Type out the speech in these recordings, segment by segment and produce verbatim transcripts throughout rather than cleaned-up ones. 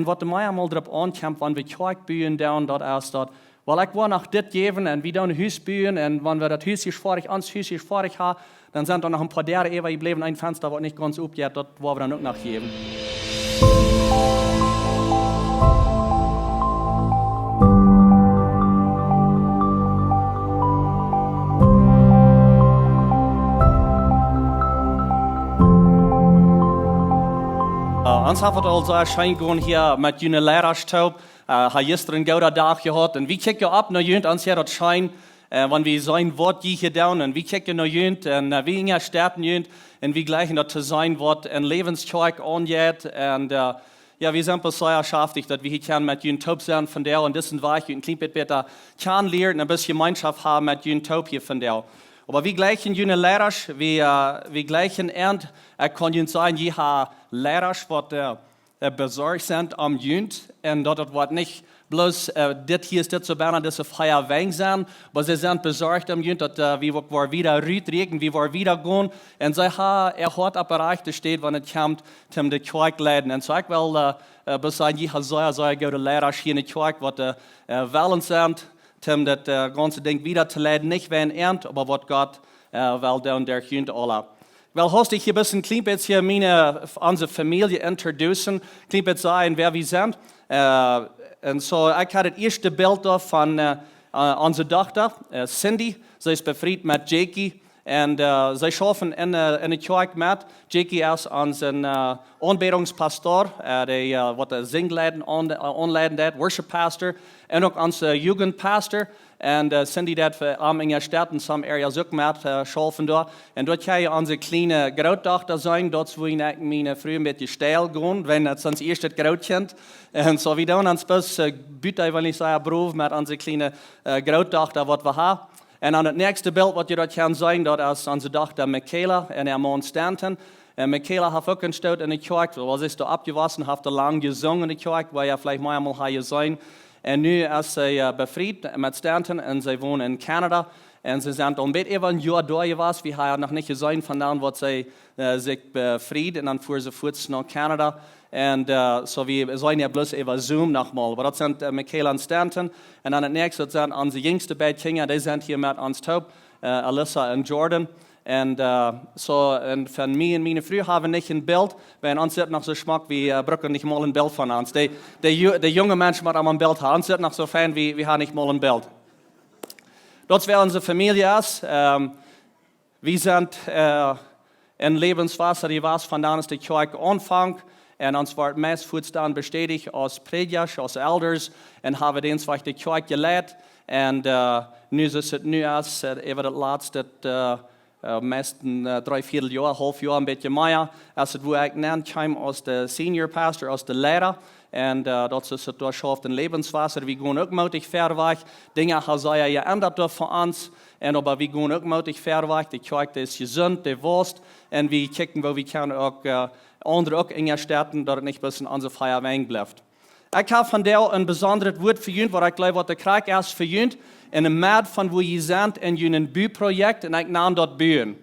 Un waut mie emol doaropp aunkjemt, wan wie Kjoakj buen doonen, daut es daut, well, ekj woa noch dit jäwen un wie doonen Hus buen un wan wie daut Hus hia foadich, ons Hus hia foadich haben, dan sent doa noch een poa Däaren äwa jebläwen, een Fensta waut nich gaunz opjeit, daut woa wie dan uk noch jäwen. Äh, ons haft et aul soo scheen jegonen hia met june Leidaschtop. Äh, ha jistren een gooden Dach jehaut. Un wie kjikjen opp no junt, ons jeit daut scheen, äh, wan wie seenen waut jie hia doonen. Un wie kjikjen no junt un, äh, wie unjastetten junt. Un wie jleichen daut to seenen waut eene Läwenskjoakj aunjeit. Un, äh, jo, wie sent bloos sea schaftich daut wie hia kjennen met junt toop sennen vondoag un disen Wajch junt een kjlien bät bäta kjanen lieren un een bät Jemeenschoft haben met junt toop hia vondoag. Oba wie jleichen june Leidasch, wie, äh, wie jleichen an, ekj kaun junt sajen, jie haben Leidasch waut, äh, äh, besorcht sent om junt. Un daut, daut woat nich bloos, äh, dit hia es dit soo bie dise vea Wenj sennen, oba see sent besorcht om junt, daut, äh, wie uk woaren wieda rutrieekjen, wie woaren wieda gonen. Un see haben äa Hoat opp de rajchte Städ, wan et kjemt om de Kjoakj leiden. Un soo ekj well, äh, äh, bloos sajen, jie haben sea, sea goode Leidasch hia enne Kjoakj, waut, äh, äh, wellens sent, om daut, äh, gaunze Dinkj wieda to leiden, nich wäajen an, oba waut Gott, äh, well doonen derch junt aula. Ekj well hastich hia bloos een kjlien bät hia miene, onse Famielje introducen, een kjlien bät sajen, wäa wie sent. Äh, un soo, ekj hab daut ieeschte Bilt doa von, äh, äh, onse Dochta, äh, Cindy. See es befriet met Jakey. Un, äh, see schaufen en, äh, enne Kjoakj met. Jakey es onse, äh, Aunbädungspastor, äh, dee, äh, waut de Sinjleiden aun-, äh, aunleiden deit, Worship Pastor. Un uk onse Jugendpastor. Un, äh, Cindy deit fa am unjastetten, some areas uk met, äh, schaufen doa. Un doa kjenn jie onse kjliene Grootdochta seenen, daut es wua ekj miene Fru een bät steil gonen, wan daut sest ieescht daut Grootkjint. Un soo, wie doonen ons bloos, äh, buta, well ekj sajen, brow met onse kjliene, äh, Grootdochta waut wie haben. Un dan daut näakjste Bilt waut jie doa kjennen seenen, daut es onse Dochta Michaela un äa Maun Stanton. Un Michaela haft uk een Stoot enne Kjoakj, wiels see es doa oppjewossen, haft doa lang jesungen enne Kjoakj, wua jie veleicht mau emol haben jeseenen. Un nu es see, äh, befriet met Stanton un see wonen en Canada. Un see sent aul een bät äwa een Joa doa jewast. Wie haben noch nich jeseenen von dan waut see, äh, sikj befrieden. Un dan fuaren see fuaz no Canada. Un, äh, soo, wie seenen äa bloos äwa Zoom noch mol. Oba daut sent, äh, Michaela un Stanton. Un dan daut näakjste, daut sent onse jinjste beid Kjinja. Dee sent hia met ons toop, äh, Alyssa un Jordan. Un, äh, soo, un von mie un miene Fru haben wie nich een Bilt, wiels ons sitt noch soo schmock, wie, äh, brucken nich mol een Bilt von ons. De, de ju-, de junge Mensch mott emma een Bilt haben. Ons sitt noch soo fein, wie, wie haben nich mol een Bilt. Daut es wäa onse Famielje es. Ähm, wie sent, äh, en Lebenswasser, dee wia von dan aus de Kjoakj aunfunk. Un ons wort meist fuaz dan bestädicht aus Prädjasch, aus Elders. Un haben dän Wajch de Kjoakj jeleit. Un, äh, nu es et nu aus, äh, äwa daut latste, äh, äh, meist een, äh, dree Viertel Joa, haulf Joa, een bät mea, aus et wua ekj nenn kjeem aus de Senior Pastor, aus de Leida. Un, äh, daut es et doa schauft en Lebenswasser. Wie gonen uk mootich verwoat. Dinja haben sikj jeendat doa fa ons. Un oba wie gonen uk mootich verwoat. De Kjoakj, dee es jesunt, dee wausst. Un wie kjikjen, woo wie kjennen uk, äh, aundre uk unjastetten, daut et nich bloos en onse vea Wenj blift. Ekj hab vondoag een besondret Wuat fa junt, waut ekj jleew waut de Kjoakj es fa junt, enne Medd von wua jie sent en jun Buprojekt, un ekj nan daut Buen.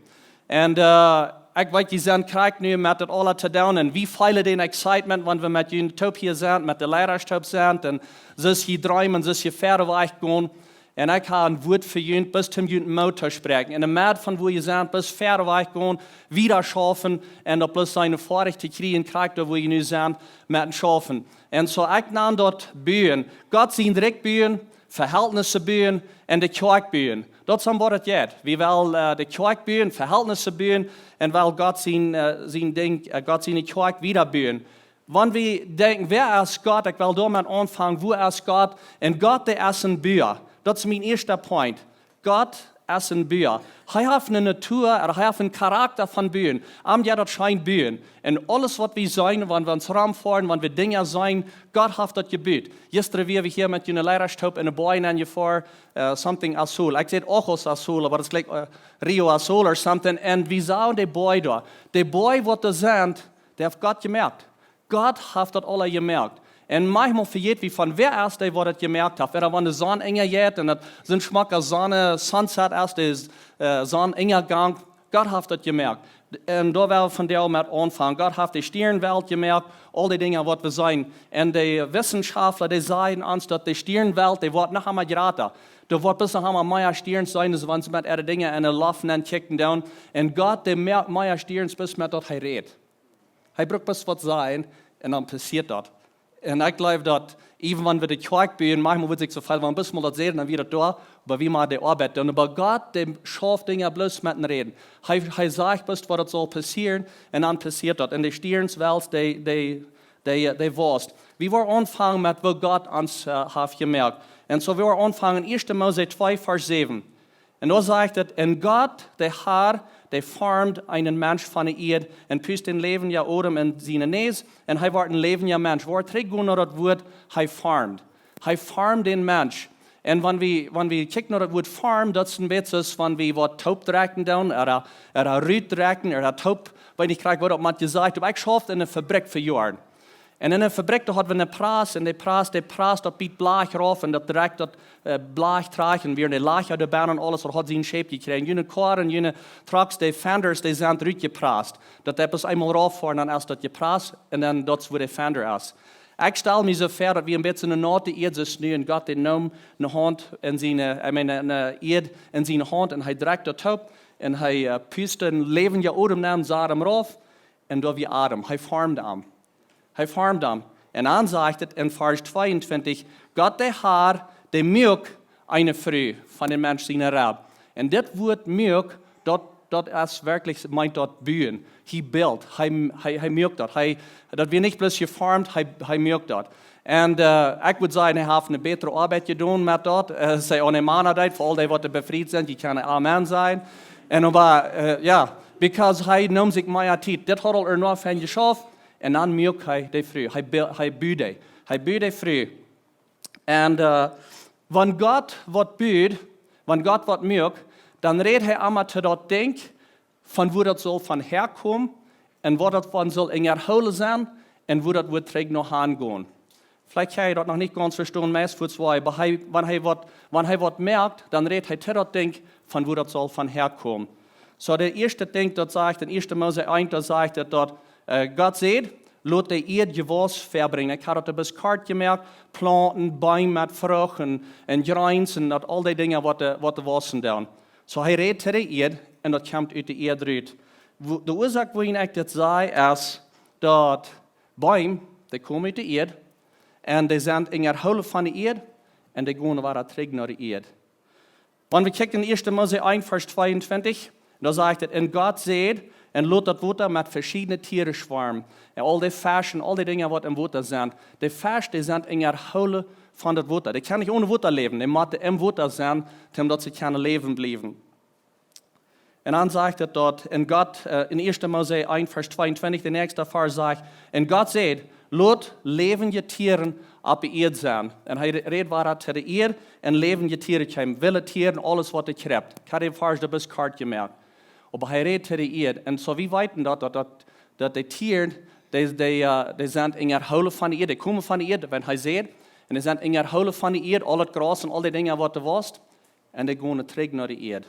Un, äh, ekj weet, jie sent krakjt nu met daut aula to doonen, un wie feelen dän excitement, wan wie met junt toop hia sent, met de Leidasch toop sent, un soo aus jie dreemen, soo aus jie verwoat gonen. Un ekj hab een Wuat fa junt, bloos om junt Moot to spräakjen. Enne Medd von wua jie sent, bloos verwoat gonen, wieda schaufen, un daut bloos sennen foadich to kjrieen, krakjt doa wua jie nu sent, met schaufen. Un soo ekj nan daut Buen. Gott sien Rikj buen, Vehältnisse buen un de Kjoakj buen. Daut es waut et jeit. Wie wellen, äh, de Kjoakj buen, Vehältnisse buen un wellen Gott sien, äh, sien Dinkj, äh, Gott siene Kjoakj wieda buen. Wan wie denkjen, wäa es Gott? Ekj well doamet aunfangen, wua es Gott? Un Gott, dee es een Bua. Daut es mien ieeschte Point. Gott es een Bua. Hee haft eene Natua, ooda hee haft een Charakta von buen. Am jeit daut scheen buen. Un aules waut wie seenen, wan wie ons romfoaren, wan wie Dinja seenen, Gott haft daut jebut. Jistren wia wie hia met june Leidasch toop enne Boaj nenn jefoaren, äh, something azul. Ekj säd Ojos Azul, oba daut es jlikj, äh, Rio Azul or something. Un wie sagen de Boaj doa. De Boaj waut doa sent, dee haft Gott jemoakt. Gott haft daut aula jemoakt. Un maunchmol vejät wie von wäa es dee waut daut jemoakt haft. Ooda wan de Sonn unjajeit un daut soo een schmocka Sonne-, Sunset es, de, äh, Sonnenuntergang. Gott haft daut jemoakt. Un doa woa wie vondoag met aunfangen. Gott haft de Stierenwelt jemoakt, aul dee Dinja waut wie seenen. Un de Wissenschaftler, dee sajen ons, daut de Stierenwelt, dee woat noch emol jrata. Doa woat bloos noch emol mea Stierns sennen, aus wan see met äare Dinja enne Loft nenn kjikjen doonen. Un Gott, dee moakt mea Stierns, bloos met daut hee rät. Hee brukt bloos waut sajen un dan passieet daut. Un ekj jleew daut, even wan wie de Kjoakj buen, maunchmol woat sikj soo väl, wan bloos mol daut säd, dan wia daut doa, oba wie motten de Oabeit doonen. Oba Gott, dee schauft Dinja bloos met een Räden. Hee, hee sajcht bloos, waut daut saul passieren, un dan passieet daut. Un de Stierns, Welt, dee, dee, dee, dee waust. Wie woaren aunfangen met woo Gott ons, äh, haft jemoakt. Un soo, wie woaren aunfangen, Ieeschte Mose twee, Varsch säwen. Un doa sajcht et: "Un Gott, de Herr, dee formd eenen Mensch von de Ieed un pust dän läwendjen Odem en siene Näs, un hee wort een läwendja Mensch." Woa trigj gonen no daut Wuat, hee formd. Hee formd dän Mensch. Un wan wie, wan wie kjikjen no daut Wuat form, daut es een bät soo aus wan wie waut toop drekjen doonen, ooda, ooda rut drekjen, ooda toop, weet nich krakjt waut daut mott jesajcht, oba ekj schauft en eene Fabrikj fa Joaren. Un en eene Fabrikj, doa haud wie eene Pras, un dee Pras, dee prast daut Biet Blach rauf, un daut drekjt daut, äh, Blach trigj, un wia de Lajcha doa bennen un aules, daut haud siene shape jekjräajen. June Koaren, june Trucks, de Fenders, dee sent rutjeprast. Daut deit bloos eemol rauf foaren, dan es daut jeprast, un dan daut es wua de Fender es. Ekj stal mie soo väa, daut wie een bät eene naute Ieed sent nu, un Gott, dee neem eene Haunt en siene, I mean, eene Ieed en siene Haunt, un hee drekjt daut toop, un hee, äh, pust een läwendjen Odem nenn, sat am rauf, un doa wia Odem. Hee formd am. Hee formd am. Un dan sajcht et en Varsch tweeuntwintich: "Gott, de Herr, dee muak eene Fru von dän Mensch siene Reb." Un dit Wuat muak, daut, daut es werkjlich, meent daut buen. He built. Hee, hee, hee muak daut. Hee, daut wia nich bloos jeformt, hee, hee muak daut. Un, äh, ekj wudd sajen, hee haft eene bätre Oabeit jedonen met daut. Äh, see aun de Mana deed, fa aul dee waut befriet sent, dee kjennen Amen sajen. Un oba, äh, jo, because hee neem sikj mea Tiet. Dit haud aul ea noch fein jeschauft. Un dan muak hee de Fru. Hee bu-, hee bud dee. Hee bud de Fru. Un, äh, wan Gott waut bud, wan Gott waut muak, dan rät hee emma to daut Dinkj, von wua daut saul von häakomen un waut daut von saul enjehoolen sennen un wua daut woat trigj no han gonen. Veleicht kjenn jie daut noch nich gaunz vestonen, meist fa twee, oba hee, wan hee waut, wan hee waut moakt, dan rät hee to daut Dinkj, von wua daut saul von häakomen. Soo, daut ieeschte Dinkj, daut sajcht, en Ieeschte Mose eent, daut sajcht et daut, äh, Gott säd: "Lot de Ieed Jewauss väabrinjen." Ekj haud daut een bät kort jemoakt, Plaunten, Beem met Frucht un, un Jreens un daut, aul dee Dinja waut de, waut de wausen doonen. Soo, hee rät to de Ieed un daut kjemt ut de Ieed rut. Wua-, de Uasoak, wuarom ekj dit saj, es daut Beem, dee komen ut de Ieed, un dee sent enjehoolen von de Ieed, un dee gonen wada trigj no de Ieed. Wan wie kjikjen en Ieeschte Mose eent, Varsch tweeuntwintich, doa sajcht et: "Un Gott säd: Un lot daut Wota met veschiedne Tieren schwammen." Un aul dee Fesch un aul dee Dinja waut em Wota sent. De Fesch, dee sent enjehoolen von daut Wota. Dee kjennen nich one Wota läwen. Dee motten em Wota sennen, om daut see kjennen läwen bliewen. Un dan sajcht et doa, un Gott, äh, en Ieeschte Mose eent, Varsch tweeuntwintich, de näakjste Varsch sajcht: "Un Gott säd: Lot läwendje Tieren opp de Ieed sennen." Un hee re-, rät wada to de Ieed, un läwendje Tieren kjeemen, wille Tieren, aules waut doa kjriept. Ekj haud dän Varsch een bät kort jemoakt. Oba hee rät to de Ieed. Un soo, wie weeten daut, daut, daut, daut de Tieren, dee, dee, äh, dee sent enjehoolen von de Ieed, dee komen von de Ieed, wan hee säd, un dee sent enjehoolen von de Ieed, aul daut Graus un aul dee Dinja waut doa waust, un dee gonen trigj no de Ieed.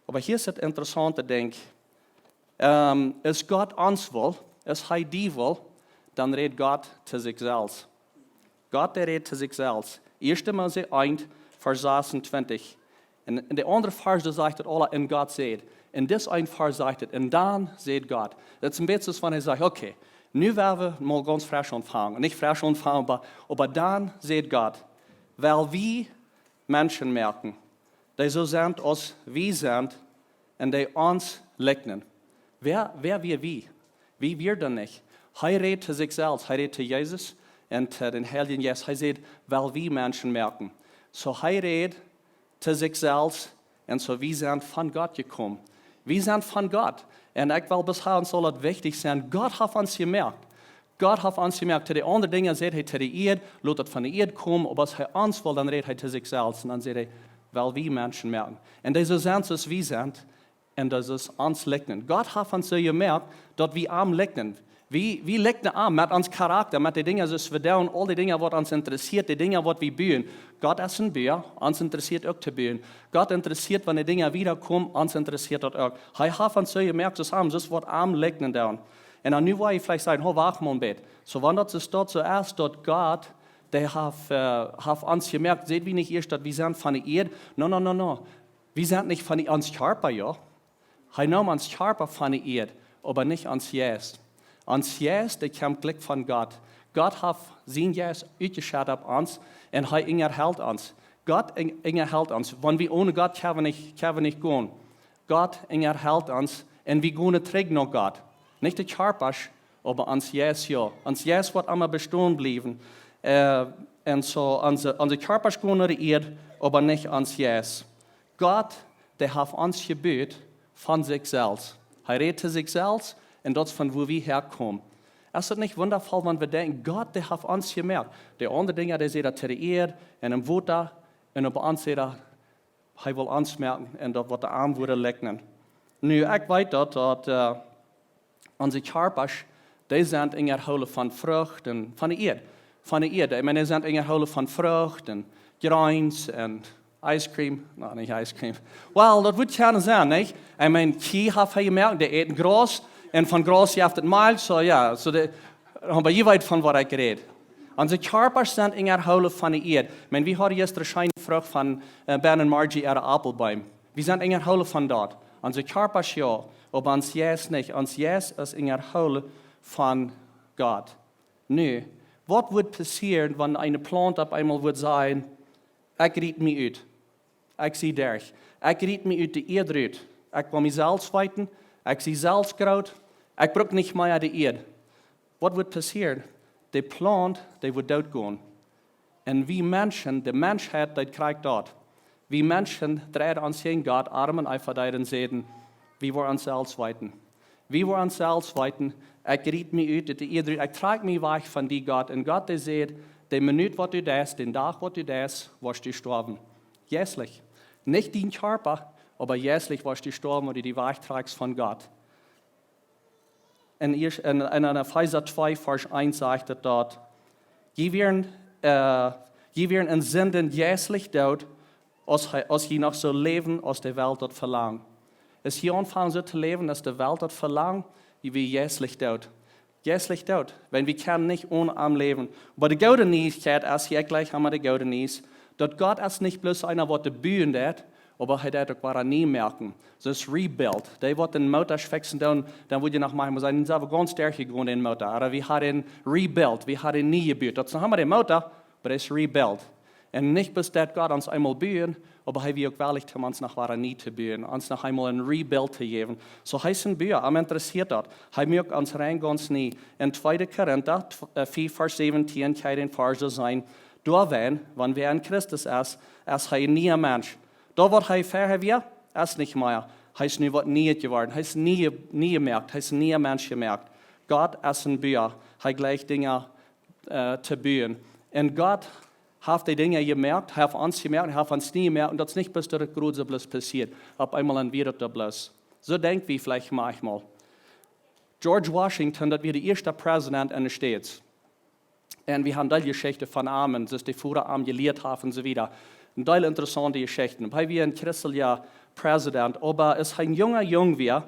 Oba hia es daut interessaunte Dinkj. Ähm, es Gott ons well, es hee die well, dan rät Gott to sikj selfst. Gott, dee rät to sikj selfst. Ieeschte Mose eent, Varsch sasuntwintich. Un, un de aundre Varsch, doa sajcht et aul, un Gott säd. Un dis een Varsch sajcht et: "Un dan säd Gott." Daut es een bät soo aus wan hee sajcht: "Okay, nu woa wie mol gaunz fresch aunfangen." Nich fresch aunfangen, oba, oba dan säd Gott: "Well wie Menschen moaken, dee soo sent aus wie sent un dee ons likjnen." Wäa, wäa wia wie? Wie wieren dan nich. Hee rät to sikj selfst, hee rät to Jesus un to dän Heiljen Jeist. Hee säd: "Well wie Menschen moaken." Soo hee rät to sikj selfst, un soo wie sent von Gott jekomen. Wie sent von Gott. Un ekj well bloos, ons saul daut wichtich sennen. Gott haft ons jemoakt. Gott haft ons jemoakt. To de aundre Dinja säd hee to de Ieed: "Lot daut von de Ieed komen." Oba aus hee ons well, dan rät hee to sikj selfst. Un dan säd hee: "Well wie Menschen moaken." Un dee soo sent aus wie sent. Un daut es ons likjnen. Gott haft ons soo jemoakt, daut wie am likjnen. Wie, wie likjnen am met ons Charakta, met de Dinja, soo aus wie doonen, aul de Dinja, waut ons interessieet, de Dinja, waut wie buen. Gott es een Bua, ons interessieet uk to buen. Gott interessieet, wan de Dinja wieda komen, ons interessieet daut uk. Hee haft ons soo jemoakt, soo aus am, soo aus waut am likjnen doonen. Un dan nu woa jie veleicht sajen: "Ho, wacht mol een bät. Soo, wan daut soo staut, soo es daut Gott, dee haft, äh, haft ons jemoakt, säd wie nich ieescht, daut wie sent von de Ieed?" No, no, no, no. Wie sent nich von de, ons Kjarpa, jo. Hee neem ons Kjarpa von de Ieed, oba nich ons Jeist. Ons Jeist, dee kjemt jlikj von Gott. Gott haft sienen Jeist utjeschett opp ons un hee unjahelt ons. Gott un-, unjahelt ons. Wan wie onen Gott kjennen wie nich, kjennen wie nich gonen. Gott unjahelt ons un wie gonen trigj no Gott. Nich de Kjarpasch, oba ons Jeist, jo. Ons Jeist woat emma bestonen bliewen. Äh, un soo, onse, onse Kjarpasch gonen no de Ieed, oba nich ons Jeist. Gott, dee haft ons jebut von sikj selfst. Hee rät to sikj selfst un daut es von wua wie häakomen. Es daut nich wundavoll, wan wie denkjen, Gott, dee haft ons jemoakt? De aundre Dinja, dee säd daut to de Ieed un em Wota un opp ons säd daut, hee well ons moaken un daut woat de Arm woaren likjnen. Nu, ekj weet daut, daut, äh, onse Kjarpasch, dee sent unjahoolen von Frucht un von de Ieed. Von de Ieed. Ekj meen, dee sent unjahoolen von Frucht un Jreens un ice cream. No, nich ice cream. Well, daut woat kjennen sennen, nich? Ekj meen, Kjieej haft hee jemoakt, dee äten Graus. Un von Graus jeft et Malkj, soo jo, soo de, oba jie weeten, von waut ekj räd. Onse Kjarpasch sent unjahoolen von de Ieed. Ekj meen, wie hauden jistren scheene Frucht von, äh, Ben un Margie äare Aupelbeem. Wie sent unjahoolen von daut. Onse Kjarpasch jo, oba ons Jeist nich. Ons Jeist es unjahoolen von Gott. Nu, waut woat passieren, wan eene Plaunt opp eemol woat sajen: "Ekj riet mie ut. Ekj sie derch. Ekj riet mie ut de Ieed rut. Ekj well mie selfst weeten. Ekj sie selfst groot. Ekj bruk nich mea de Ieed." Waut woat passieren? De Plaunt, dee woat dootgonen. Un wie Menschen, de Menschheit, dee kjricht daut. Wie Menschen dreien ons jäajen Gott, Adam un Eva deeden, säden, wie woaren ons selfst weeten. Wie woaren ons selfst weeten, ekj riet mie ut, de Ieed rut, ekj trakj mie wajch von die, Gott. Un Gott, dee säd, de Minut, waut du deist, dän Dach, waut du deist, woascht du stoawen. Jeistlich. Nich dien Kjarpa, oba jeistlich woascht du stoawen, wan du die wajchtrakjst von Gott. En, Iesch-, en, en Efeesa twee, Varsch eent sajcht et doa: "Jie wieren, äh, jie wieren en Sinden jeistlich doot, aus hee, aus jie noch soo läwen, aus de Welt daut velangt." Aus jie aunfangen soo to läwen, aus de Welt daut velangt, jie wieren jeistlich doot. Jeistlich doot, wiels wie kjennen nich onen am läwen. Oba de goode Nieichkjeit es, hia jlikj emma de goode Nieichkjeit, daut Gott es nich bloos eena, waut de Buen deit, oba hee deit uk wada nie moaken. Soo aus rebuild. Dee waut dän Motor fixen doonen, dan wudd jie noch mau sajen, dee sent gaunz derchjegonen, dän Motor. Oba wie haben rebuild, wie haben nie jebut. Daut es noch emma de Motor, oba dee es rebuild. Un nich bloos daut Gott ons eemol buen, oba hee wia uk wellich, om ons noch wada nie to buen, ons noch eemol een rebuild to jäwen. Soo hee es een Bua, am interessieet daut. Hee moakt ons rein gaunz nie. En tweede Korinta, tw-, äh, vea, Varsch säwentieen, kjenn jie dän Varsch seenen. Doawäajen, wan wäa en Christus es, es hee een niea Mensch. Daut waut hee verhäa wia, es nich mea. Hee es nu waut Nieet jeworden. Hee es nie, nie jemoakt. Hee es een niea Mensch jemoakt. Gott es een Bua. Hee jleicht Dinja, äh, to buen. Un Gott haft de Dinja jemoakt, hee haft ons jemoakt, hee haft ons nie jemoakt. Un daut es nich bloos daut et jrod soo bloos passieet. Opp eemol dan wia daut doa bloos. Soo denkj wie veleicht maunchmol. George Washington, daut wia de ieeschta President en de States. Un wie haben dee Jeschicht von am, un soo aus de Voda am jelieet haft un soo wieda. Een Deel interessante Jeschichten. Hee wia een christelja President, oba aus hee een junga Jung wia,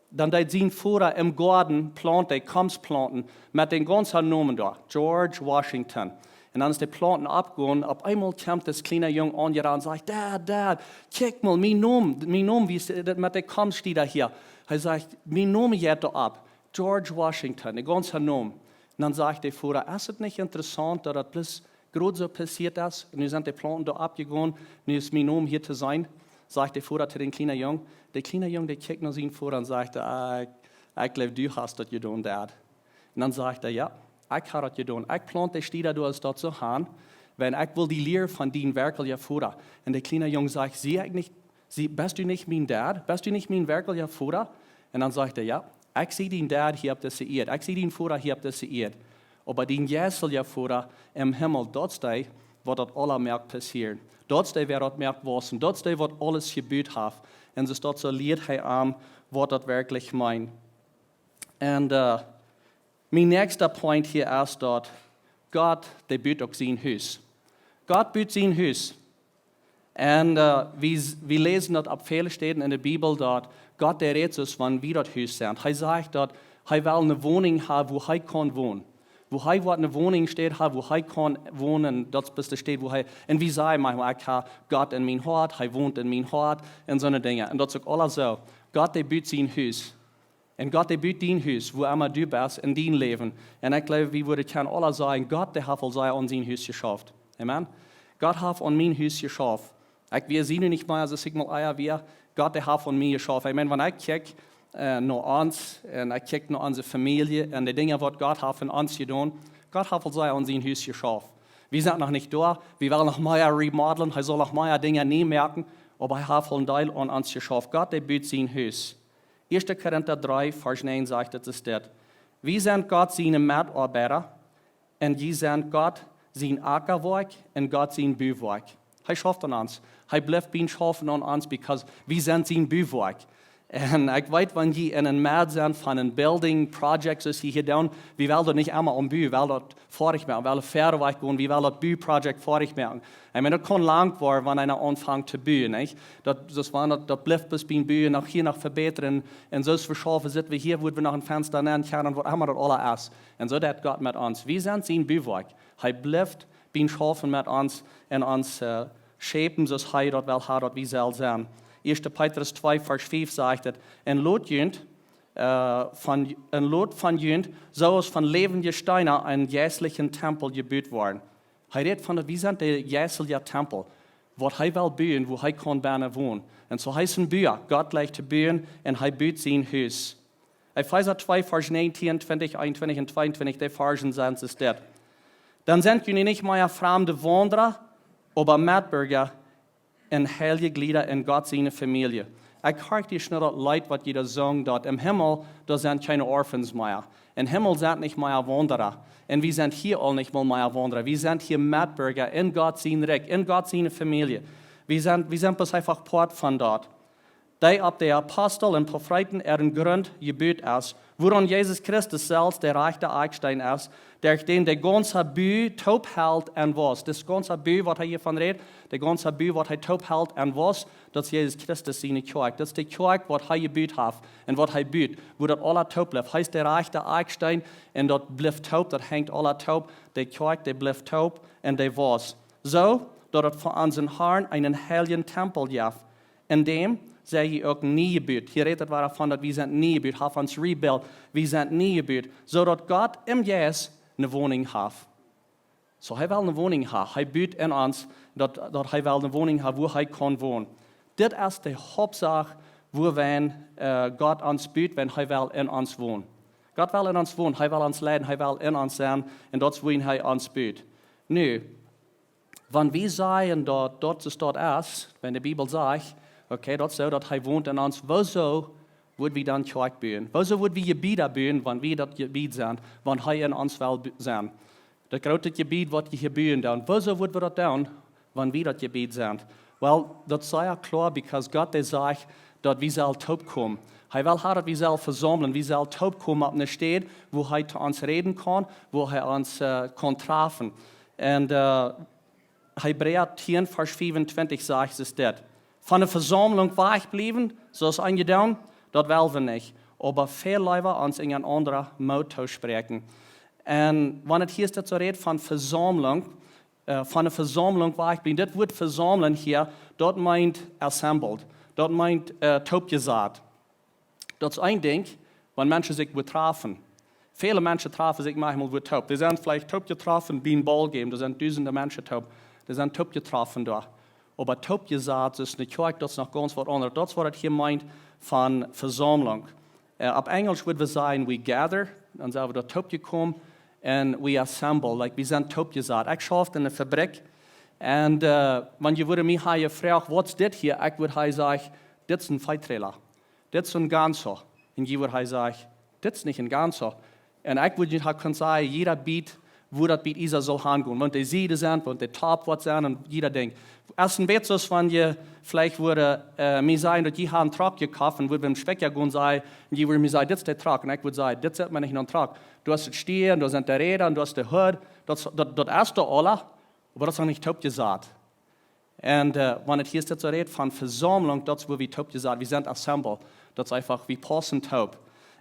dan deed sien Voda em Goaden Plaunten, Kommstplaunten, met dän gaunzen Nomen doa, George Washington. Un dan es de Plaunten oppjegonen, opp eemol kjemt dis kjliena Jung aunjerant un sajcht: "Dad, Dad, kjikj mol, mien Nomen, mien Nomen, woo es daut met de Kommst doa hia?" Hee sajcht: "Mien Nomen jeit doa opp, George Washington, de gaunze Nomen." Un dan sajcht de Voda: "Es et nich interessaunt, daut daut bloos jrod soo passieet es? Nu sent de Plaunten doa oppjegonen, nu es mien Nomen hia to seenen." Sajcht de Voda to dän kjliena Jung. De kjliena Jung, dee kjikjt no sienen Voda un sajcht: "Ah, ekj, ekj jleew, du hast daut jedonen, Dad." Un dan sajcht hee: "Jo, ekj hab daut jedonen. Ekj plaunten de Städa doa, aus daut soo han, wiels ekj well die lieren von dien werkjlichen Voda." Un de kjliena Jung sajcht: "Sie ekj nich, sie, best du nich mien Dad? Best du nich mien werkjlicha Voda?" Un dan sajcht hee: "Jo, ekj sie dien Dad hia opp dise Ieed. Ekj sie dien Voda hia opp dise Ieed. Oba dien jeistelja Voda em Himmel, daut es dee, waut daut aula moakt passieren. Daut es dee, wäa daut moakt wausen. Daut es dee, waut aules jebut haft." Un soo es daut, soo lieet hee am, waut daut werkjlich meent. Un, äh, Mien näakjsta Point hia es daut Gott, dee but uk sien Hus. Gott but sien Hus. Un wie, wie läsen daut opp väle Städen en de Bibel, daut Gott, dee rät soo aus wan wie daut Hus sent. Hee sajcht daut hee well ne Woninj haben, wua hee kaun wonen. Wua hee woat ne Woninj stell haben, wua hee kaun wonen, daut es de Städ, wua hee, un wie sajen mau, ekj hab Gott en mien Hoat, hee wont en mien Hoat, un soone Dinja. Un daut es uk aules soo. Gott, dee but sien Hus. Un Gott, dee but dien Hus, wua emma du best en dien Läwen. Un ekj jleew, wie wudden kjennen aula sajen, Gott, dee haft aul sea aun sien Hus jeschauft. Amen. Gott haft aun mien Hus jeschauft. Ekj wia, sie nu nich mea, aus ekj mol ea wia. Gott, dee haft aun mie jeschauft. Ekj meen, wan ekj kjikj no ons, un ekj kjikj no onse Famielje, un de Dinja, waut Gott haft en ons jedonen, Gott haft aul sea aun sien Hus jeschauft. Wie sent noch nich doa, wie wellen noch mea remodeln, hee saul noch mea Dinja nie moaken, oba hee haft aul een Deel aun ons jeschauft. Gott, dee but sien Hus. Ieeschte Korinta dree, Varsch näajen sajcht et, es dit: Wie sent Gott siene Metoabeida, un jie sent Gott sien Akjawoakj un Gott sien Buwoakj. Hee schauft aun ons. Hee blift bie schaufen aun ons, because wie sent sien Buwoakj. Un ekj weet, wan jie en een Medd sent von een building project, soo aus jie hia doonen, wie wellen daut nich emma aunbuen, wie wellen daut foadich moaken, wie wellen wieda wajch gonen, wie wellen daut Buproject foadich moaken. Ekj meen, daut kaun lang woaren, wan eena aunfangt to buen, nich? Daut, daut, wan daut, daut blift bloos bie buen, noch hia noch vebätren, un soo aus wie schaufen, sitt wie hia, wua wie noch een Fensta nenn kjennen, waut emma daut aules es. Un soo deit Gott met ons. Wie sent sien Buwoakj. Hee blift bie schaufen met ons un ons schaufen, soo aus hee daut well haben, daut wie sellen sennen. Ieeschte Petrus twee, Varsch fief sajcht et: Un lot junt, äh, von, un lot von junt, soo aus von läwendje Steena, een jeistlichen Tempel jebut woaren. Hee rät von daut, wie sent de jeistelja Tempel, waut hee well buen, wua hee kaun bennen wonen. Un soo hee es een Bua, Gott jlikjt to buen, un hee but sien Hus. Efeesa twee, Varsch näajentieen, twintich, eenuntwintich un tweeuntwintich, dee Varschen sent, es dit: Dan sent jie nich mea framde Waundra, oba Metbirja un heilje Jlieda en Gott siene Famielje. Ekj horcht ieescht no daut Leet, waut jie doa sungen, daut em Himmel, doa sent kjeene Orphans mea. Em Himmel sent nich mea Waundra. Un wie sent hia aul nich mol mea Waundra. Wie sent hia Metbirja en Gott sien Rikj, en Gott siene Famielje. Wie sent, wie sent bloos eefach Poat von daut. Dee opp de Apostel un Profeeten äaren Grunt jebut es, wuaraun Jesus Christus selfst de rajchta Akjsteen es, derch dän de gaunza Bu toop helt un wausst. Daut gaunza Bu, waut hee hia von rät, de gaunza Bu, waut hee toop helt un wausst, daut es Jesus Christus siene Kjoakj. Daut es de Kjoakj, waut hee jebut haft un waut hee but, wua daut aula toop blift. Hee es de rajchta Akjsteen un daut blift toop, daut henjt aula toop. De Kjoakj, dee blift toop un dee wausst. Soo daut et fa onsen Harn eenen heiljen Tempel jeft, en däm sie jie uk nie jebut. Hia rät et wada von daut wie sent nie jebut, haft ons rebuilt, wie sent nie jebut, soo daut Gott em Jeist ne Woninj haft. Soo, hee well ne Woninj haben, hee but en ons, daut, daut hee well ne Woninj haben, wua hee kaun wonen. Dit es de Hauptsach, wuarom, äh, Gott ons but, wan hee well en ons wonen. Gott well en ons wonen, hee well ons leiden, hee well en ons sennen, un daut es wuarom hee ons but. Nu, wan wie sajen daut, daut es daut es, wan de Bibel sajcht, okay, daut es soo, daut hee wont en ons, wuarom wudd wie dan Kjoakj buen? Wuarom wudd wie Jebieda buen, wan wie daut Jebied sent, wan hee en ons well bu-, sennen? Daut groote Jebied, waut jie hia buen doonen, wuarom wudd wie daut doonen, wan wie daut Jebied sent? Well, daut es sea kloa, because Gott, dee sajcht, daut wie sellen toopkomen. Hee well haben, daut wie sellen vesaumlen, wie sellen toopkomen opp ne Städ, wua hee to ons räden kaun, wua hee ons, äh, kaun trafen. Un, äh, Hebräa tieen, Varsch fiefuntwintich sajcht et dit: Von de Vesaumlunk wajchbliewen, soo aus eenje doonen, daut well wie nich. Oba väl leewa ons unjarenaunda Moot toospräakjen. Un wan et hia es daut soo rät von Vesaumlunk, äh, von de Vesaumlunk wajchbliewen, dit Wuat vesaumlen hia, daut meent assembled, daut meent, äh, toopjesat. Daut es een Dinkj, wan Menschen sikj wua trafen. Väle Menschen trafen sikj maunchmol wua toop. Dee sent veleicht toopjetroffen bie een Ballgame, doa sent dusende Menschen toop. Dee sent toopjetroffen doa. Oba toopjesat es ne Kjoakj, daut es noch gaunz waut aundret. Daut es waut et hia meent von Vesaumlunk. Äh, opp Enjlisch wudd wie sajen, we gather, dan sent wie doa toopjekomen, un we assemble, like, wie sent toopjesat. Ekj schauft en ne Fabrikj, un, äh, wan jie wudden mie haben jefroacht, waut es dit hia? Ekj wudd haben jesajcht, dit es een Veetrailer. Dit es een ganso. Un jie wudden haben jesajcht, dit es nich een ganso. Un ekj wudd junt haben kunt sajen, jieda Biet, woo daut bie Isa saul aungonen, waut de Sieden sent, waut de Topp woat sennen un jieda Dinkj. Es een bät soo aus wan jie veleicht wudden, äh, mie sajen, daut jie haben een Truck jekoft un wudden biem Schwäakja gonen sajen, un jie wudden mie sajen, dit es de Truck, un ekj wudd sajen, dit es mau nich een Truck. Du hast daut Stia un du hast de Räda un du hast de Hood, daut, daut, daut es doa aula, oba daut es noch nich toopjesat. Un, äh, wan et hia steit soo rät von Vesaumlunk, daut es woo wie toopjesat, wie sent assemble. Daut es eefach, wie paussen toop.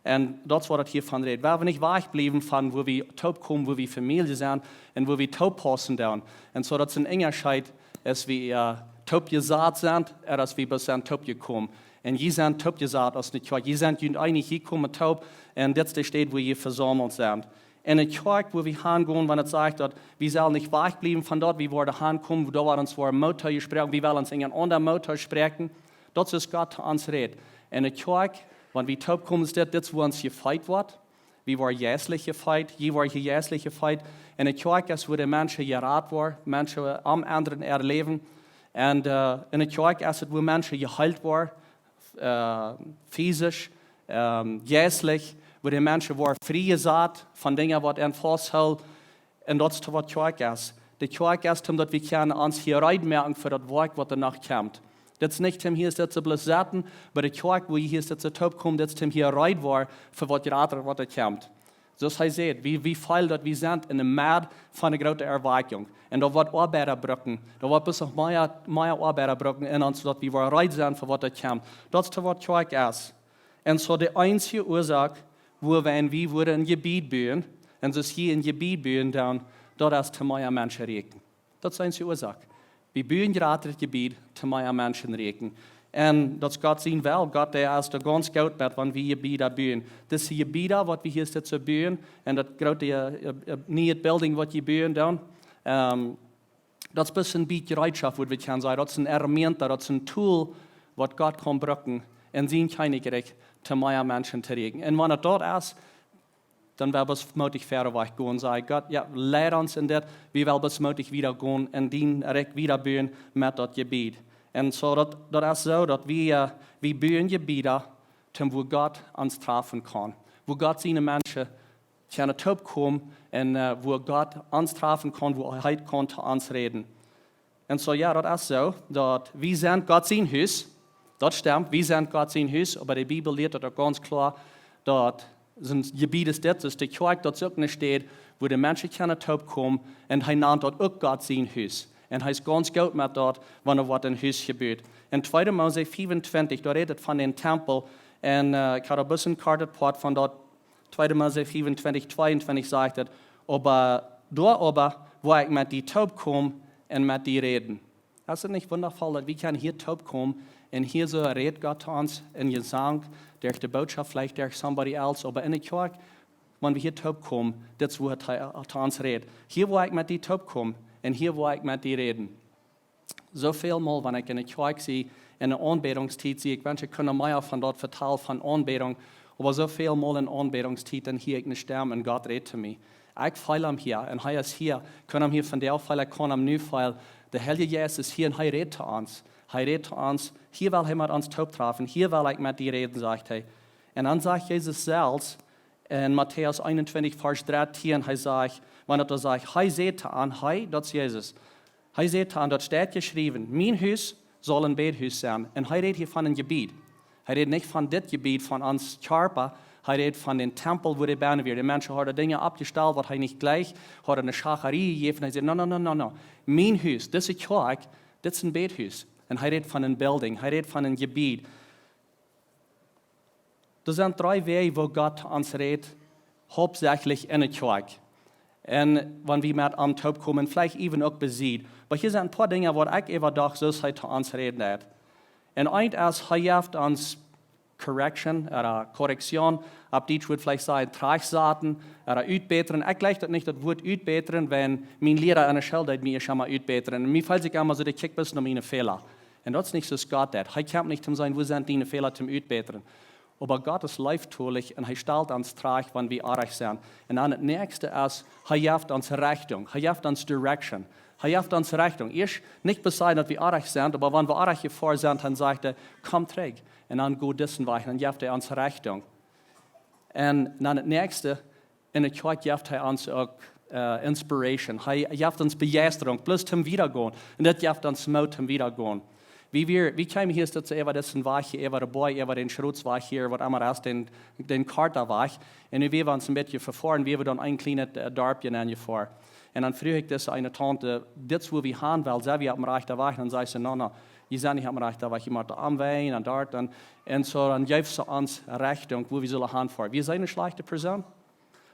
Un daut es waut et hia von rät. Wie woaren nich wajchbliewen von woo wie toopkomen, woo wie Famielje sent un woo wie toop paussen doonen. Un soo daut es een Unjascheet, aus wie, äh, toopjesat sent, ooda aus wie bloos sent toopjekomen. Un jie sent toopjesat aus eene Kjoakj. Jie sent junt eenich, jie komen toop. Un dit es de Städ woo jie vesaumelt sent. Enne Kjoakj, wua wie hangonen, wan et sajcht daut wie sellen nich wajchbliewen von daut, wie woaren hankomen, doa woat ons woaren Moot toojesproaken, wie wellen ons enjenaunda Moot toospräakjen. Daut es Gott to ons rät. Enne Kjoakj, wan wie toopkomen, es dit, dit es wua ons jefeet woat. Wie woaren jeistlich jefeet, jie woaren hia jeistlich jefeet. Enne Kjoakj es wua de Menschen jerat woaren, Menschen aum endren äa Läwen. Un, äh, enne Kjoakj es et wua Menschen jeheelt woaren, äh, physisch, ähm, jeistlich, wua de Menschen woaren friejesat von Dinja waut an fausthilt. Un daut es to waut Kjoakj es. De Kjoakj es, om daut wie kjennen ons hia reed moaken fa daut Woakj waut doano kjemt. Dit es nich om hia soo bloos setten, oba de Kjoakj, wua jie hia soo toopkomen, dit es om hia reed woaren fa waut jrata waut doa kjemt. Soo aus hee sajcht, wie, wie feelen daut wie sent enne Medd von eene groote Erwakjunk. Un daut woat Oabeida brucken. Daut woat bloos noch mea, mea Oabeida brucken un ons daut wie woaren reed sennen fa waut doa kjemt. Daut es to waut Kjoakj es. Un soo de eensje Uasoak, wua wie, wan wie wudden een Jebied buen, un soo aus hia een Jebied buen, dan, daut es to mea Menschen rieekjen. Daut es de eensje Uasoak. Wie buen jrata daut Jebied, to mea Menschen rieekjen. Un daut es Gott sien Wellen. Gott, dee es doa gaunz goot met, wan wie Jebieda buen. Dise Jebieda, waut wie hia soo buen, un daut groote, äh, äh, niee Building, waut jie buen dan, ähm, daut es bloos een bät Jereetschoft, woo wie kjennen sajen. Daut es een herramienta, daut es een Tool, waut Gott kaun brucken en sien Kjennichrikj, to mea Menschen to rieekjen. Un wan et daut es, dan well wie bloos mootich wieda wajchgonen, sajen: Gott, jo, leid ons en dit, wie wellen bloos mootich wieda gonen un dien Rikj wieda buen met daut Jebied. Un soo daut, daut es soo daut wie, äh, wie buen Jebieda, om wua Gott ons trafen kaun. Wua Gott siene Menschen kjennen toopkomen un, äh, wua Gott ons trafen kaun, wua hee kaun to ons räden. Un soo, jo, daut es soo, daut wie sent Gott sien Hus. Daut stemt, wie sent Gott sien Hus, oba de Bibel lieet daut uk gaunz kloa, daut sien Jebied es dit, es de Kjoakj, daut es uk eene Städ, wua de Menschen kjennen toopkomen, un hee nant daut uk Gott sien Hus. Un hee es gaunz goot met daut, wan doa woat een Hus jebut. En tweede Mose fiefuntwintich, doa rät et von dän Tempel, un, äh, ekj haud een bät een kortet Poat von daut, tweede Mose fiefuntwintich, tweeuntwintich sajcht et: Oba doa oba woa ekj met die toopkomen un met die räden. Es et nich wundafoll, daut wie kjennen hia toopkomen un hia soo rät Gott to ons en Jesank, derch de Bootschoft, veleicht derch somebody else, oba enne Kjoakj, wan wie hia toopkomen, dit es wua hee to ons rät. Hia woa ekj met die toopkomen un hia woa ekj met die räden. Soo väl mol, wan ekj enne Kjoakj sie, enne Aunbädungstiet sie, ekj wensch, ekj kunn mea von daut vetalen, von Aunbädunk, oba soo väl mol enne Aunbädungstiet, dan hia ekj eene Stemm un Gott rät to mie. Ekj feel am hia un hee es hia. Kunn am hia vondoag feelen, kaun am nu feelen. De Heilje Jeist es hia un hee rät to ons. Hee rät to ons. Hia well hee met ons tooptrafen. Hia well ekj met die räden, sajcht hee. Un dan sajcht Jesus selfst en Matäus eenuntwintich, Varsch drettieen, hee sajcht, wan et doa sajcht, hee säd to an, hee, daut es Jesus, hee säd to an: Daut steit jeschräwen: Mien Hus saul een Bädhus sennen. Un hee rät hia von een Jebied. Hee rät nich von dit Jebied, von ons Kjarpa. Hee rät von dän Tempel, wua dee bennen wia. De Menschen hauden Dinja oppjestalt, waut hee nich jlikjt, hauden eene Schacharie jejäft. Un hee säd: No, no, no, no, no. Mien Hus, dise Kjoakj, dit es een Bädhus. Un hee rät von een building, hee rät von een Jebied. Doa sent dree Wäaj, woo Gott to ons rät, hauptsächlich enne Kjoakj. Un wan wie met am toopkomen, veleicht äwen uk besied. Oba hia sent een poa Dinja, waut ekj äwadocht, soo aus hee to ons räden deed. Un eent es, hee jeft ons correction, ooda Korrektion, opp Dietsch wudd veleicht sajen, trajchtsaten, ooda utbätren. Ekj jlikj daut nich, daut Wuat utbätren, wan mien Liera enne School deed mie emma utbätren. Un mie feelt sikj emma soo, dee kjikjt bloos no miene Fäla. Un daut es nich soo aus Gott deed. Hee kjemt nich toom sajen: Wua sent diene Fäla, toom utbätren. Oba Gott es leeftolich un hee stalt ons trajcht, wan wie oajch sent. Un dan daut näakjste es, hee jeft ons Rechtunk. Hee jeft ons direction. Hee jeft ons Rechtunk. Ieescht nich bloos sajen, daut wie oajch sent, oba wan wie oajch jefoaren sent, dan sajcht hee: Komm trigj. Un dan go disen Wajch. Dan jeft hee ons Rechtunk. Un dan daut näakjste, enne Kjoakj jeft hee ons uk uh, inspiration. Hee jeft ons Bejeistarunk, bloos toom wiedagonen. Un daut jeft ons Moot toom wiedagonen. Wie, wie, wie kjeemen hia daut see äwa disen Wajch hia, äwa dän Boajch, äwa dän Schrotswajch hia, waut emma es, dän, dän Kartawajch. Un nu wieren wie ons een bät vefoaren, wieren wie dan een kjlienet, äh, Darpje aunjefoaren. Un dan fruach ekj dise eene Taunte, dit es wua wie han wellen, sent wie opp dän rajchten Wajch? Dan säd see: "No, no, jie sent nich opp dän rajchten Wajch, jie motten omwenjen un doa un." Un soo, dan jeef see ons Rechtunk, wua wie sullen hanfoaren. Wia see eene schlajchte Persoon?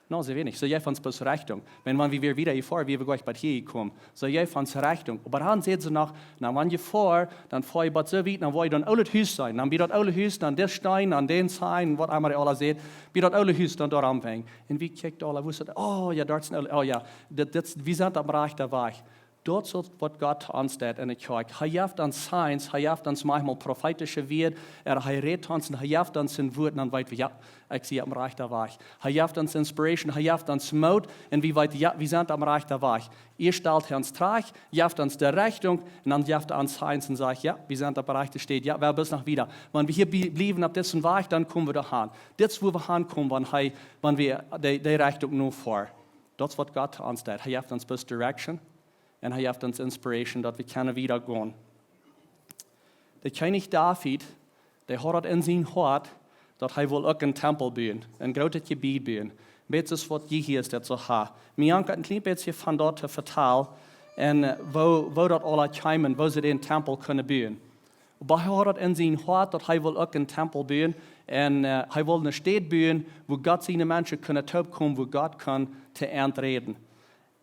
No, see wia nich. See jeef ons bloos Rechtunk. Wan, wan wie wieren wieda jefoaren, wieren wie jlikj bat hia jekomen. See jeef ons Rechtunk. Oba dan säd see noch: "Na, wan jie foaren, dan foa jie bat soo wiet, dan woa jie doa een oolet Hus seenen. Dan bie daut oole Hus, dan dis Steen, dan dän Sign, waut emma dee aula säd, bie daut oole Hus, dan doa omwenjen." Un wie kjikjten aula, woo es daut? "Oh jo, doa es een oolet, oh jo, dit, dit, wie sent opp dän rajchten Wajch." Daut es waut Gott ons deit enne Kjoakj. Hee jeft ons signs, hee jeft ons maunchmol profeetische Wieed, ea hee rät ons un hee jeft ons een Wuat un dan weet wie: "Jo, ekj sie opp dän rajchten Wajch." Hee jeft ons inspiration, hee jeft ons Moot un wie weeten: "Jo, wie sent opp dän rajchten Wajch." Ieescht stalt hee ons trigj, jeft ons de Rechtunk un dan jeft hee ons signs un sajcht: "Jo, wie sent opp de rajchte Städ, jo, wie motten noch wieda." Wan wie hia blie-, bliewen opp disen Wajch, dan komen wie doa han. Dit es wua wie hankomen, wan hee, wan wie dee, dee Rechtunk nofoaren. Daut es waut Gott ons deit. Hee jeft ons bloos direction. Un hee jeft ons inspiration, daut wie kjennen wiedagonen. De Kjennich David, dee haud daut en sien Hoat, daut hee wull uk een Tempel buen, een grootet Jebied buen. Bät soo aus waut jie hia es daut soo ha. Mie jankat een kjlien bät von daut to vetalen un, äh, woo, woo daut aula kjeem un woo see dän Tempel kunnen buen. Oba hee haud daut en sien Hoat, daut hee wull uk een Tempel buen. Un, äh, hee wull eene Städ buen, wua Gott siene Menschen kunnen toopkomen, wua Gott kunn to an räden.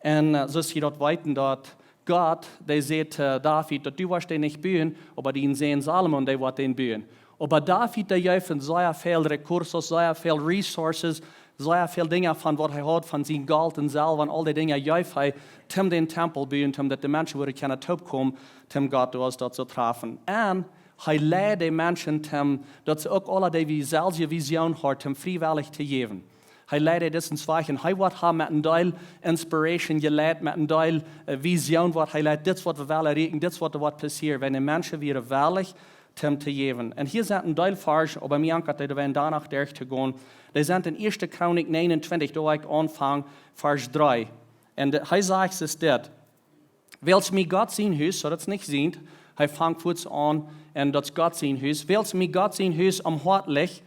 Un, äh, soo aus jie daut weeten, daut Gott, dee säd to David, daut: "Du woascht dän nich buen, oba dien Sän Salomo, dee woat dän buen." Oba David, dee jeef sea väl recursos, sea väl resources, sea väl Dinja von waut hee haud, von sien Golt un Selwa un aul dee Dinja jeef hee, toom dän Tempel buen, toom daut de Menschen wudden kjennen toopkomen, toom Gott doa daut to träfen. Un hee leid de Menschen toom, daut see uk aula dee selwje Vision hauden, toom friewellich to jäwen. Hee leid dee disen Wajch un hee woat han met een Deel inspiration jeleit, met een Deel, äh, Vision, waut hee leid, dit es waut wie wellen erreichen, dit es waut doa woat passieren, wan de Menschen wieren wellich toom to jäwen. Un hia sent een Deel Varsch, oba mie jankat daut, wie doa noch derch to gonen. Dee sent en Ieeschte Chronik neenuntwintich, doa woa ekj aunfangen, Varsch dree. Un de, hee sajcht es dit: "Wiels mie Gott sien Hus", soo daut es nich sient, hee fangt fuaz aun, "un daut es Gott sien Hus, wiels mie Gott sien Hus aum Hoat licht,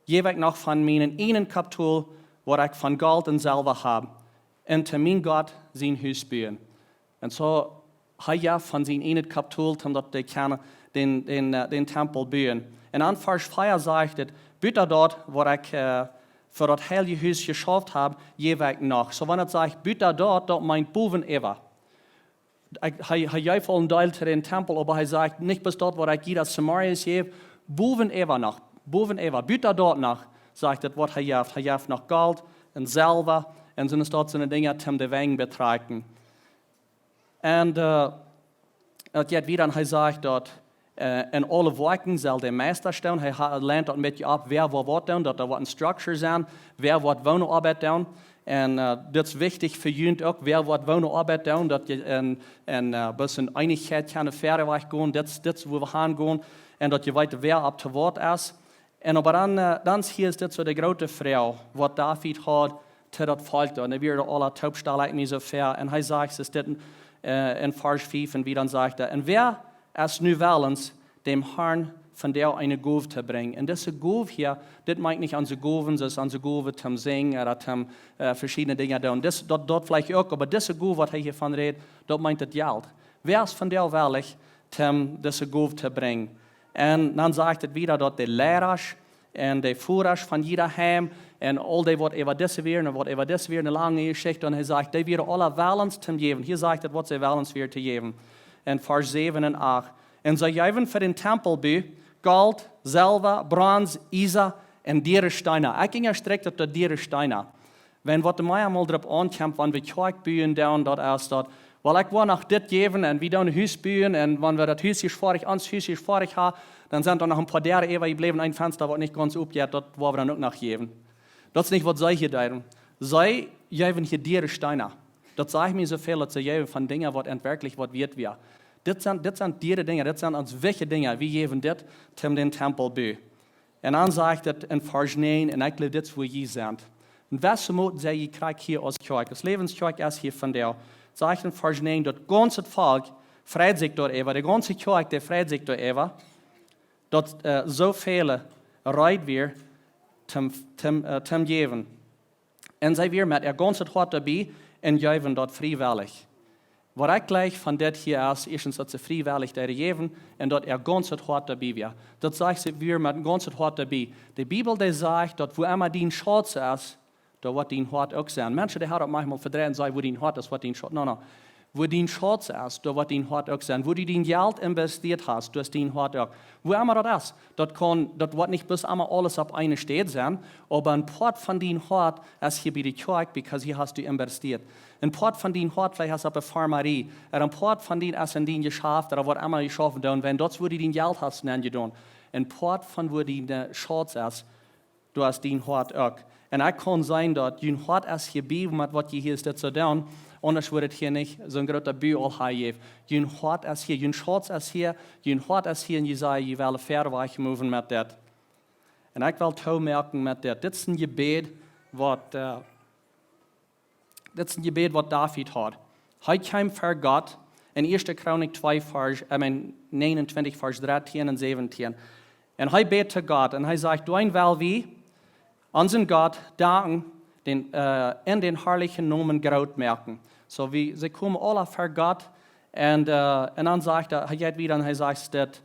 jäw ekj noch von mien ieejnet Kapitol, waut ekj von Golt un Selwa hab, un to mien Gott sien Hus buen." Un soo, hee jeef von sien ieejnet Kapitol, toom daut dee kjennen dän, dän, äh, dän Tempel buen. Un aun Varsch vea sajcht et: "Buta daut, waut ekj, äh, fa daut heilje Hus jeschauft hab, jäw ekj noch." Soo, wan et sajcht: "Buta daut", daut meent bowen äwa. Hee, hee, hee jeef aul een Deel to dän Tempel, oba hee sajcht: "Nich bloos daut, waut ekj jie aus Samarius jäw, bowen äwa noch, bowen äwa, buta daut noch", sajcht et, waut hee jeef. Hee jeef noch Golt un Selwa un sent daut soone Dinja, toom de Wenj betrakjen. Un, äh, et jeit wieda un hee sajcht daut, äh, "en aule Woakjen saul de Meista stonen." Hee ha-, lient daut een bät opp, wäa woat waut doonen, daut doa woat een structure sennen, wäa woat woone Oabeit doonen. Un, äh, daut es wichtich fa junt uk, wäa woat woone Oabeit doonen, daut jie en, en, äh, bät Eenichkjeit kjennen wieda wajch gonen, daut es, daut es wua wie han gonen, un daut jie weeten, wäa opp to waut es. Un oba dan, äh, dan hia es dit soo de groote Froag, waut David haud to daut Volkj doa. Un dee wieren aula toop, stal ekj mie soo väa. Un hee sajcht es dit, äh, en Varsch fief un wieda, dan sajcht hee: "Un wäa es nu wellens, däm Harn vondoag eene Gow to brinjen?" Un dise Gow hia, dit meent nich onse Gowen, soo aus onse Gow toom sinjen ooda toom, äh, veschiedne Dinja doonen. Dis, daut, daut veleicht uk, oba dise Gow, waut hee hia von rät, daut meent daut Jelt. Wäa es vondoag wellich, toom dise Gow to brinjen? Un dan sajcht et wieda, daut de Leidasch un de Vodasch von jieda Heim un aul dee, waut äwa dise wieren un waut äwa dise wieren, eene lange Jeschicht. Un hee sajcht, dee wieren aula wellens toom jäwen. Hia sajcht et, waut see wellens wieren to jäwen. En Varsch säwen un acht. Un see jeewen fa dän Tempelbu Golt, Selwa, Brons, Iesa un diere Steena. Ekj unjastrekj daut, daut diere Steena. Wan waut mie emol doaropp aunkjemt, wan wie Kjoakj buen doonen, daut es daut, well, ekj well noch dit jäwen un wie doonen Hus buen un wan wie daut Hus hia foadich, ons Hus hia foadich haben, dan sent doa noch een poa Däaren äwajebläwen, een Fensta, waut nich gaunz opjeit, daut well wie dan uk noch jäwen. Daut es nich, waut see hia deeden. See jeewen hia diere Steena. Daut sajcht mie soo väl, daut see jeewen von Dinja, waut an werkjlich waut wieet wia. Dit sent, dit sent diere Dinja, dit sent ons wichtje Dinja. Wie jäwen dit toom dän Tempelbu. Un dan sajcht et en Varsch näajen, un ekj jleew, dit es wua jie sent. Un wese Mot sie jie krakjt hia aus Kjoakj, aus Läwens Kjoakj es hia vondoag. Sajcht en Varsch näajen, daut gaunze Volkj freit sikj doaräwa, de gaunze Kjoakj, dee freit sikj doaräwa, daut äh, soo väle reed wieren, toom, toom, äh, toom jäwen. Un see wieren met äa gaunzet Hoat doabie un jeewen daut friewellich. Waut ekj jleich von dit hia es, ieeschtens daut see friewellich deeden jäwen un daut äa gaunzet Hoat doabie wia. Daut sajcht, see wieren met äa gaunzet Hoat doabie. De Bibel, dee sajcht, daut wua emma dien Schauz es, doa woat dien Hoat uk sennen. Menschen, dee haben daut maunchmol vedreit un sajen, wua dien Hoat es, woat dien Schauz. No, no. Wua dien Schauz es, doa woat dien Hoat uk sennen. Wua du dien Jelt investieet hast, doa es dien Hoat uk. Wua emma daut es, daut kaun, daut woat nich bloos emma aules opp eene Städ sennen, oba een Poat von dien Hoat es hia bie de Kjoakj, because hia hast du investieet. Een Poat von dien Hoat veleicht es opp eene Farmarie, ooda een Poat von dien es en dien Jeschaft, ooda waut emma du schaufen deist, wan daut es, wua du dien Jelt hast nenjedonen. Een Poat von wua dien äh, Schauz es, doa es dien Hoat uk. Un ekj kaun seenen daut jun Hoat es hia bie, met waut jie hia dit soo doonen, aundasch wudd et hia nich soon groota Bü aul haben jejäft. Jun Hoat es hia, jun Schauz es hia, jun Hoat es hia un jie sajen, jie wellen wieda wajch moven met dit. Un ekj well toomoaken met dit. Dit es een Jebäd waut äh, Dit es een Jebäd waut David haud. Hee kjeem ver Gott en ieeschte Chronik twee Varsch, äh, näajenuntwintich Varsch drettieen un säwentieen. Un hee bäd to Gott un hee sajcht, doawäajen well wie onsen Gott danken, dän, äh, un dän harlichen Nomen groot moaken. Soo wie, see komen aula ver Gott un, äh, un dan sajcht hee, hee jeit wieda un hee sajcht dit,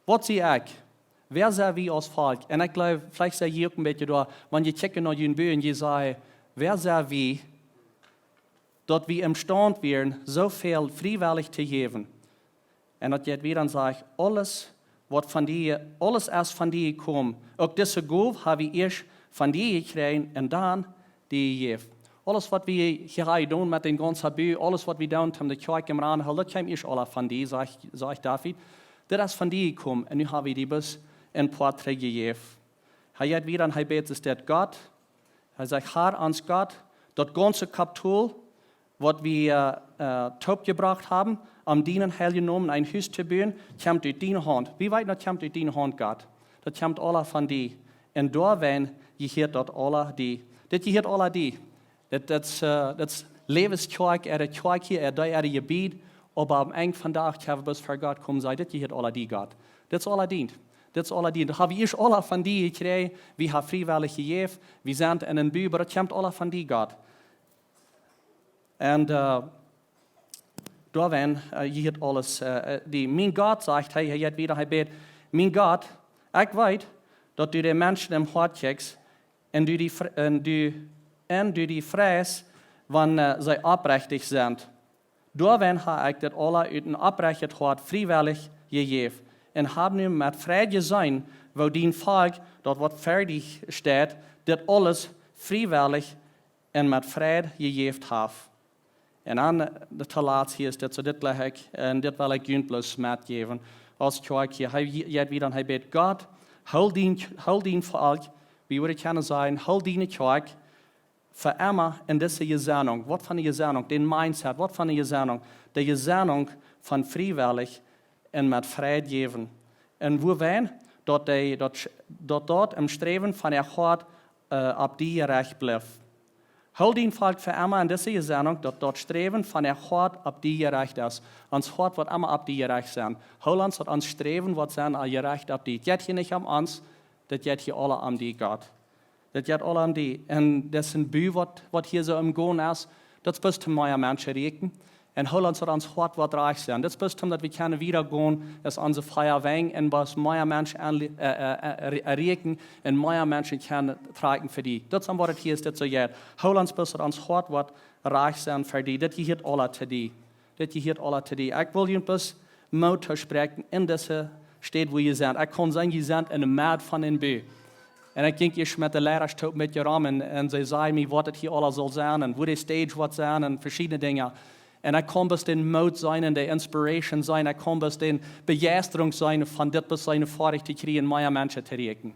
waut sie ekj? Wäa sent wie aus Volkj? Un ekj jleew, veleicht sie jie uk een bät doa, wan jie kjikjen no jun Bü un jie sajen, wäa sent wie, daut wie emstaunt wieren, soo väl friewellich to jäwen? Un daut jeit wieda un sajcht, aules waut von die, aules es von die jekomen. Uk dise Gow hab wie ieescht von die jekjräajen un dan die jejäft. Aules waut wie hia haben jedonen met dän gaunzen Bü, aules waut wie doonen om de Kjoakj em Raun hoolen, daut kjeem ieescht aula von die, sajcht, sajcht David. Dit es von die jekomen un nu hab wie die bloos een Poat trigjjejäft. Hee jeit wieda un hee bäd, es dit Gott. Hee sajcht, Har, ons Gott, daut gaunze Kapitol, waut wie äh, äh, toopjebrocht haben, om dienen heiljen Nomen een Hus to buen, kjemt ut diene Haunt. Wie weeten, daut kjemt ut diene Haunt, Gott. Daut kjemt aula von die. Un doawäajen jehieet daut aula die. Dit jehieet aula die. Dit, dit es, äh, dit es Läwens Kjoakj, äare Kjoakj hia, äa, dee äa Jebäd, oba aum Enj vondoag kjenn wie bloos ver Gott komen un sajen, dit jehieet aula die, Gott. Dit es aula dient. Dit es aula dient. Daut hab wie ieescht aula von die jekjräajen, wie haben friewellich jejäft, wie sent en een Bü, oba daut kjemt aula von die, Gott. Un äh, doawäajen äh, jehieet aules äh, äh, die. Mien Gott, sajcht hee, hee jeit wieda, hee bäd, mien Gott, ekj weet, daut du de Menschen em Hoat kjikjst un du die, fr- un du, un du die freist, wan äh, see oprechtich sent. Doawäajen hab ekj dit aula ut een oprechtet Hoat friewellich jejäft un hab nu met Freid jeseenen, woo dien Volkj, daut waut ver die steit, dit aules friewellich un met Freid jejäft haft. Un dan äh, de tolatst hia es dit, soo dit jleich ekj, un dit well ekj junt bloos metjäwen. Aus Kjoakj hia, hee je- jeit wieda un hee bäd, Gott, hool dien, hool dien Volkj, wie wudden kjennen sajen, hool diene Kjoakj fa emma en dise Jesennunk. Waut fa eene Jesennunk, dän Mindset, waut fa eene Jesennunk, de Jesennunk von friewellich un met Freid jäwen. Un wuawäajen, daut dee, daut, daut daut em Sträwen von äa Hoat äh, opp die jerecht blift. Hool dien Volkj fa emma en dise Jesennunk, daut daut Sträwen von äa Hoat opp die jerecht es. Ons Hoat woat emma opp die jerecht sennen. Hool ons, daut ons Sträwen woat sennen, äh, jerecht opp die. Daut jeit hia nich om ons, daut jeit hia aula om die, Gott. Daut jeit aula om die. Un daut es een Bü, waut, waut hia soo em Gonen es, daut es bloos om mea Menschen to rieekjen. Un hool ons, daut ons Hoat woat rajcht sennen. Daut es bloos om daut wie kjennen wieda gonen, es onse Fia wenj un bloos mea Menschen aun, äh, äh, äh, rie- äh, rieekjen un mea Menschen kjennen trakjen fa die. Daut es om waut et hia es, dit soo jeit. Hool ons bloos, daut ons Hoat woat rajcht sennen fa die. Dit jehieet aula to die. Dit jehieet aula to die. Ekj well junt bloos Moot toospräakjen en dise Städ, wua jie sent. Ekj kaun seenen, jie sent en de Medd von een Bü. Un ekj jinkj ieescht met de Leidasch toop een bät rom un, un see säden mie, waut et hia aula saul sennen un wua de stage woat sennen un veschiedne Dinja. Un ekj kaun bloos dän Moot seenen un de inspiration seenen. Ekj kaun bloos dee Bejeistrunk seenen von dit bloos seenen foadich to kjrieen, mea Menschen to rieekjen.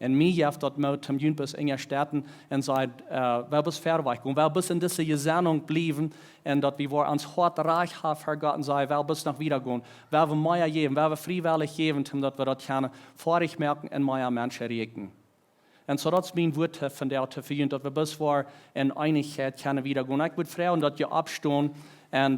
Un mie jeft daut Moot, om junt bloos enja to stäten un sajen, äh, well bloos verwoat gonen, well bloos en dise Jesennunk bliewen un daut wie woaren ons Hoat rajcht haben fa Gott un sajen, well bloos noch wieda gonen, well wie mea jäwen, well wie friewellich jäwen, om daut wie daut kjennen foadich moaken un mea Menschen rieekjen. Un soo daut es mien Wuat to, vondoag to fa junt, daut wie bloos woaren en Eenichkjeit kjennen wieda gonen. Ekj wudd froagen daut jie oppstonen. Un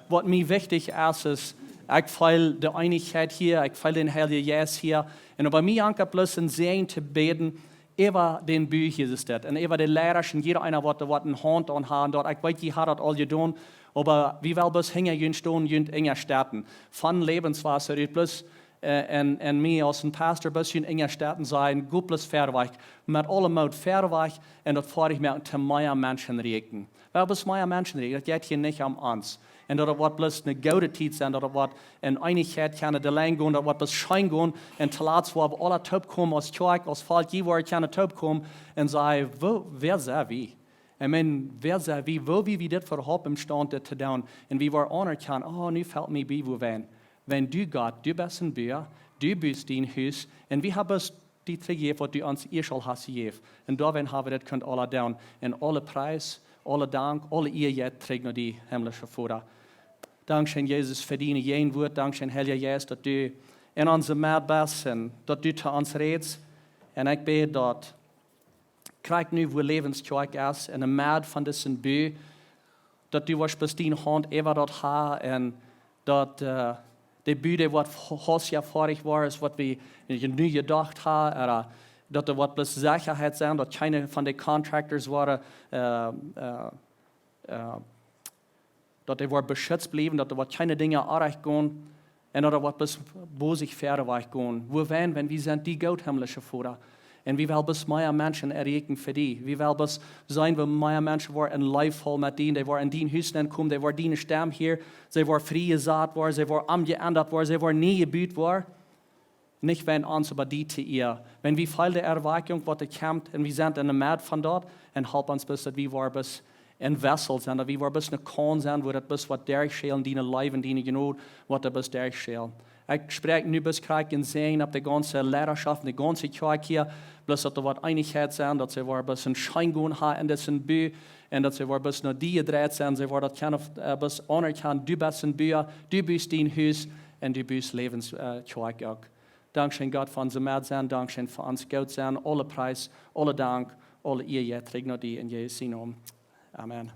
waut mie wichtich es, es, ekj feel de Eenichkjeit hia, ekj feel dän Heiljen Jeist hia. Un opp mie ankjam bloos een Säajen to bäden äwa dän Boo, hia es dit, un äwa de Leidasch un jieda eena waut doa waut en Haunt aun haft, daut ekj weet, jie haben daut aul jedonen, oba wie wellen bloos hinja junt stonen, junt unjastetten. Von Lebenswasser ut bloos, un, un mie aus een Pastor bloos junt unjastetten, sajen: Go bloos verwoat, met aule Moot verwoat, un daut foadich moaken, daut mea Menschen rieekjen. Well, bloos mea Menschen rieekjen, daut jeit hia nich om ons. Un daut daut woat bloos ne goode Tiet sennen, daut daut woat en Eenichkjeit kjennen de Lenj gonen, daut woat bloos scheen gonen, un toolatst woa wie aula toopkomen aus Kjoakj, aus Volkj, jie woaren kjennen toopkomen un sajen: Woo, wäa sent wie? Ekj meen, wäa sent wie, woo wie, wie dit äwahaupt emstaunt dit to doonen? Un wie woaren aunerkjanen: Oh, nu felt mie bie, woo wan, wan du, Gott, du best een Bua, du bust dien Hus, un wie haben bloos die trigjjejäft waut du ons ieescht aul hast jejäft. Un doawäajen haben wie dit kunt aula doonen. Un aule Pries, aule Dank, aule Ea jeit trigj no die, himlische Voda. Dankscheen, Jesus, fa diene Jäajenwuat. Dankscheen, Heilja Jeist, daut du en onse Med best un daut du to ons rätst. Un ekj bäd daut krakjt nu, wua Lebenskjoakj es, en de Med von disen Boo, daut du woascht bloos diene Haunt äwa daut haben un daut de Boo, dee woat haustich foadich woaren, es waut wie nu jedocht haben, ooda daut doa woat bloos Sechaheit sennen, daut kjeene von de contractors woaren, daut dee woaren beschützt bliewen, daut doa woat kjeene Dinja orrajcht gonen, un daut doa woat bloos bosich verwoat gonen. Woo wan, wan wie sent die goot, himlische Voda. Un wie wellen bloos mea Menschen rieekjen fa die. Wie wellen bloos seenen, woo mea Menschen woaren en Leew faulen met die, dee woaren en dien Hus nenkomen, dee woaren diene Stemm hieren, see woaren frie jesat woaren, see woaren omjeendat woaren, see woaren nie jebut woaren. Nich wäajen ons, oba die to Ea. Wan wie feelen de Erweckjunk, waut doa kjemt, un wie sent en de Med von daut, un halp ons bloos, daut wie woaren bloos en Wessel sennen, daut wie woaren bloos ne Kaun sennen, wua daut bloos woat derchschälen, diene Leew un diene Jnod, waut doa bloos derchschälen. Ekj spräakj nu bloos krakjt een Säajen opp de gaunze Leidaschoft, de gaunze Kjoakj hia, bloos daut doa woat Eenichkjeit sennen, daut see woaren bloos een scheen gonen haben en disen Boo, un daut see woaren bloos no die jedreit sennen, see woaren daut kjennen bloos aunerkjanen: Du best een Bua, du bust dien Hus, un du bust Lebenskjoakj uk. Dankscheen, Gott, fa onse Med sennen, dankscheen fa ons goot sennen, aule Pries, aule Dank, aule Ea jeit trigj no die, en Jesus sien Nomen. Amen.